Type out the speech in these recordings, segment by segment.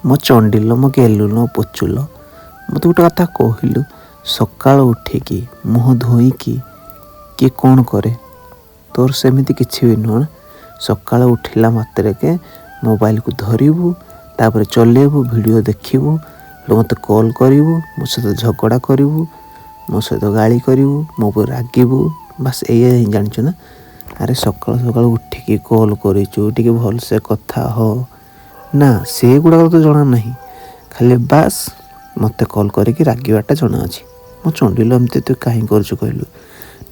ମୋ ଚଣ୍ଡିଲ, ମୋ ଗେଲୁଲ, ମୋ ପୋଚୁଲ, ମୋତେ ଗୋଟେ କଥା କହିଲୁ, ସକାଳୁ ଉଠିକି ମୁହଁ ଧୋଇକି କିଏ କ'ଣ କରେ? ତୋର ସେମିତି କିଛି ବି ନୁହଁ। ସକାଳୁ ଉଠିଲା ମାତ୍ରକେ ମୋବାଇଲକୁ ଧରିବୁ, ତାପରେ ଚଲେଇବୁ, ଭିଡ଼ିଓ ଦେଖିବୁ, ମୋତେ କଲ୍ କରିବୁ, ମୋ ସହିତ ଝଗଡ଼ା କରିବୁ, ମୋ ସହିତ ଗାଳି କରିବୁ, ମୋ ଉପରେ ରାଗିବୁ, ବାସ୍ ଏଇଆ ହିଁ ଜାଣିଛୁ ନା? ଆରେ ସକାଳୁ ସକାଳୁ ଉଠିକି କଲ୍ କରିଛୁ, ଟିକେ ଭଲସେ କଥା ହ ନା। ସେଗୁଡ଼ାକ ତ ଜଣା ନାହିଁ, ଖାଲି ବାସ୍ ମୋତେ କଲ୍ କରିକି ରାଗିବାଟା ଜଣା ଅଛି। ମୋ ଚଣ୍ଡିଲ, ଏମିତି ତୁ କାହିଁ କରୁଛୁ କହିଲୁ?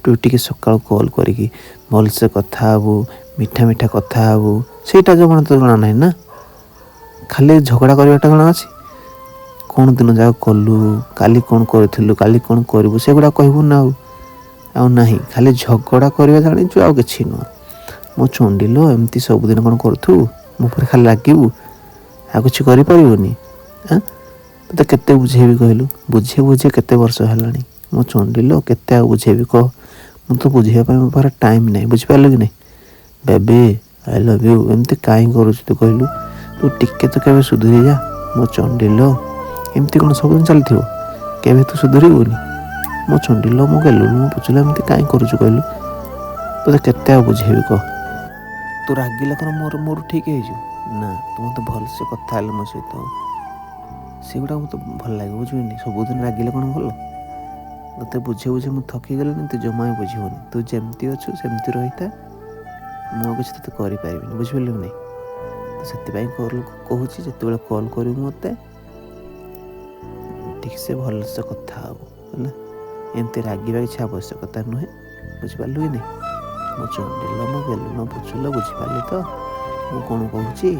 ତୁ ଟିକେ ସକାଳୁ କଲ୍ କରିକି ଭଲସେ କଥା ହେବୁ, ମିଠା ମିଠା କଥା ହେବୁ, ସେଇଟା ଜମା ତ ଜଣା ନାହିଁ ନା? ଖାଲି ଝଗଡ଼ା କରିବାଟା ଜଣା ଅଛି। କ'ଣ ଦିନ ଯାକ କଲୁ, କାଲି କ'ଣ କରିଥିଲୁ, କାଲି କ'ଣ କରିବୁ, ସେଗୁଡ଼ା କହିବୁ ନା? ଆଉ ଆଉ ନାହିଁ, ଖାଲି ଝଗଡ଼ା କରିବା ଜାଣିଛୁ, ଆଉ କିଛି ନୁହଁ। ମୋ ଚଣ୍ଡିଲ, ଏମିତି ସବୁଦିନ କ'ଣ କରୁଥିବୁ? ମୋ ଉପରେ ଖାଲି ରାଗିବୁ, ଆଉ କିଛି କରିପାରିବୁନି? ଆଁ, ତୋତେ କେତେ ବୁଝେଇବି କହିଲୁ? ବୁଝେଇ ବୁଝେଇ କେତେ ବର୍ଷ ହେଲାଣି। ମୋ ଚଣ୍ଡିଲ, କେତେ ଆଉ ବୁଝେଇବି କହ? ମୁଁ ତ ବୁଝେଇବା ପାଇଁ ମୋ ପାଖରେ ଟାଇମ୍ ନାହିଁ, ବୁଝିପାରିଲୁ କି ନାହିଁ? Baby, I love you. ଏମିତି କାହିଁ କରୁଛୁ ତୁ କହିଲୁ? ତୁ ଟିକେ ତ କେବେ ସୁଧୁରି ଯା। ମୋ ଚଣ୍ଡିଲ, ଏମିତି କ'ଣ ସବୁଦିନ ଚାଲିଥିବ? କେବେ ତୁ ସୁଧୁରିବୁନି? ମୋ ଚଣ୍ଡିଲ, ମୋ ଗେଲୁଲ, ମୋ ପୁଚୁଲ, ଏମିତି କାହିଁ କରୁଛୁ କହିଲୁ? ତୋତେ କେତେ ଆଉ ବୁଝେଇବି କହ? ତୁ ରାଗିଲେ କ'ଣ ମୋର ଠିକ୍ ହେଇଯିବ? ନା, ତୁ ମୋତେ ଭଲସେ କଥା ହେଲେ ମୋ ସହିତ, ସେଗୁଡ଼ାକ ମୋତେ ଭଲ ଲାଗେ, ବୁଝିବୁନି? ସବୁଦିନ ରାଗିଲେ କ'ଣ ଭଲ? ତୋତେ ବୁଝେଇ ବୁଝେଇ ମୁଁ ଥକିଗଲିଣି। ତୁ ଜମା ବି ବୁଝିବୁନି। ତୁ ଯେମିତି ଅଛୁ ସେମିତି ରହିଥା, ମୁଁ ଆଉ କିଛି ତୋତେ କରିପାରିବିନି, ବୁଝିପାରିଲୁ କି ନାହିଁ? ତ ସେଥିପାଇଁ କଲ୍ କହୁଛି, ଯେତେବେଳେ କଲ୍ କରିବୁ ମୋତେ ଠିକ୍ସେ ଭଲସେ କଥା ହେବୁ, ହେଲା? ଏମିତି ରାଗିବା କିଛି ଆବଶ୍ୟକତା ନୁହେଁ, ବୁଝିପାରିଲୁ କି ନାହିଁ? ମୋ ଚଣ୍ଡିଲ, ମୋ ଗେଲୁଲ, ମୋ ପୁଚୁଲ, ବୁଝିପାରିଲି ତ ମୁଁ କ'ଣ କହୁଛି?